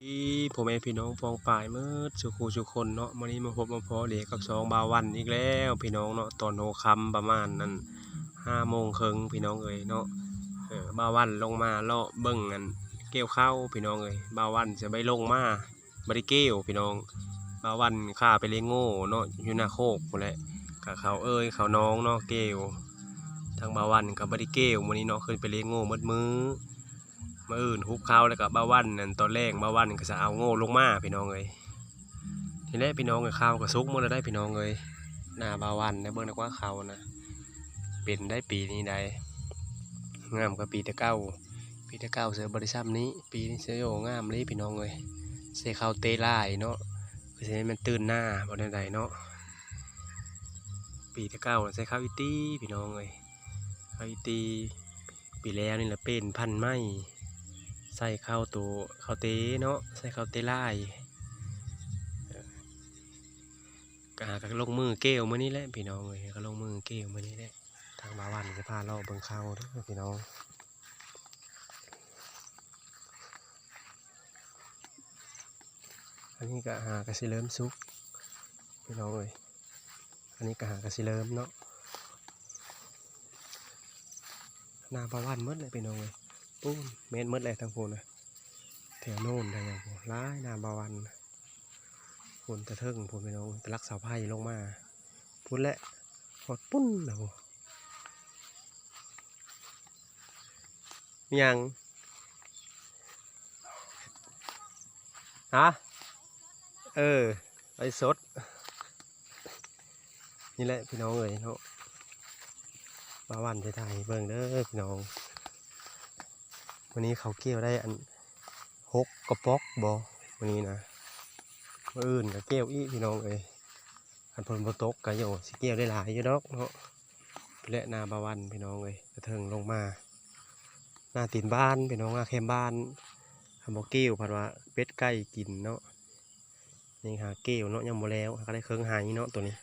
ດີພໍ່ແມ່ພີ່ນ້ອງປ້ອງປາຍໝົດສູ່ຄູ່ສູ່ຄົນເນາະ, ມື້ນີ້ມາພົບມາພໍ້ເດກັບຊ່ອງບ່າວວັນອີກແລ້ວພີ່ນ້ອງເນາະ. ຕອນຫົວຄ່ຳປະມານນັ້ນ ຫ້າໂມງເຄິ່ງພີ່ນ້ອງເອີຍເນາະ. ເອີ ບ່າວວັນລົງມາເລາະເບິ່ງອັນກ່ຽວເຂົ້າພີ່ນ້ອງເອີຍ. ບ່າວວັນຈະໄປລົງມາ ບໍ່ໄດ້ກ່ຽວພີ່ນ້ອງ. ບ່າວວັນຂ້າໄປລ້ຽງງົວເນາະ ຢູ່ໜ້າໂຄກພຸ້ນແຫຼະ, ກະເຂົ້າເອີ່ຍເຂົ້າໜອງເນາະກ່ຽວ. ທາງບ່າວວັນກໍບໍ່ໄດ້ກ່ຽວມື້ນີ້ເນາະ, ຂຶ້ນໄປລ້ຽງງົວໝົດມື້. ມື້ອື່ນຫຸບເຂົ້າແລ້ວກໍບ່າວວັນນັ້ນ ຕອນແລງບ່າວວັນກໍຈະເອົາງົວລົງມາພີ່ນ້ອງເອີຍ. ນີ້ແຫຼະພີ່ນ້ອງເອີຍ, ເຂົ້າກໍສຸກໝົດແລ້ວໄດ໋ພີ່ນ້ອງເອີຍ. ໜ້າບ່າວວັນນະ ເບິ່ງນະກວ່າເຂົ້ານະ ເປັນໄດ໋ປີນີ້ໄດ໋ ງາມກວ່າປີແຕ່ເກົ່າ. ປີແຕ່ເກົ່າເສືອບໍ່ໄດ້ຊ່ຳນີ້, ປີນີ້ເສືອໂຍງາມເລີຍພີ່ນ້ອງເອີຍ. ໃສ່ເຂົ້າເຕຫຼາຍເນາະ, ຄືຊິແມ່ນຕື່ນໜ້າບໍ່ແນວໃດເນາະ. ປີແຕ່ເກົ່າໃສ່ເຂົ້າອີ່ຕີພີ່ນ້ອງເອີຍ, ເຂົ້າອີ່ຕີ. ປີແລ້ວນີ້ລະເປັນພັນໃໝ່ ໃສ່ເຂົ້າໂຕ ເຂົ້າເຕເນາະ, ໃສ່ເຂົ້າເຕຫຼາຍ. ກະຫາກະລົງມືກ່ຽວມື້ນີ້ແຫຼະພີ່ນ້ອງເອີຍ, ກະລົງມືກ່ຽວມື້ນີ້ແຫຼະ. ທາງບ່າວວັນຈະພາເລາະເບິ່ງເຂົ້າເດີພີ່ນ້ອງ. ອັນນີ້ກະຫາກະຊິເລີ່ມສຸກພີ່ນ້ອງເອີຍ, ອັນນີ້ກະຫາກະຊິເລີ່ມເນາະ. ໜ້າບ່າວວັນໝົດແຫຼະພີ່ນ້ອງເອີຍ, ປູ້ນແມ່ນໝົດແຫຼະທາງພຸ້ນນະ, ແຖວໂນ້ນແຖວຫຍັງພຸ້ນ ຫຼາຍໜ້າບ່າວວັນ. ພຸ້ນແຕ່ເທິງພຸ້ນພີ່ນ້ອງ, ແຕ່ຫຼັກເສົາໄຟລົງມາພຸ້ນແຫຼະ ຮອດປຸ້ນນະພຸ້ນ. ມີຫຍັງ? ຮະ? ເອີ ໄລຟ໌ສົດ. ນີ້ແຫຼະພີ່ນ້ອງເອີຍເນາະ, ບ່າວວັນຊິຖ່າຍໃຫ້ເບິ່ງເດີພີ່ນ້ອງ. ມື້ນີ້ເຂົາກ່ຽວໄດ້ອັນ ຫົກກະປ໋ອກບໍ່ມື້ນີ້ນະ, ມື້ອື່ນກະກ່ຽວອີກພີ່ນ້ອງເອີຍ. ຄັນຝົນບໍ່ຕົກກະໂຍຊິກ່ຽວໄດ້ຫຼາຍຢູ່ດອກເນາະ. ພຸ້ນແຫຼະໜ້າບ່າວວັນພີ່ນ້ອງເອີຍ, ແຕ່ເທິງລົງມາ ໜ້າຕີນບ້ານພີ່ນ້ອງ, ໜ້າແຄມບ້ານ. ຄັນບໍ່ກ່ຽວພັດວ່າເປັດໄກ່ກິນເນາະ. ນີ້ຫາກ່ຽວເນາະ, ຍັງບໍ່ແລ້ວ, ຫາກະໄດ້ເຄິ່ງໄຮ່ເນາະໂຕນີ້.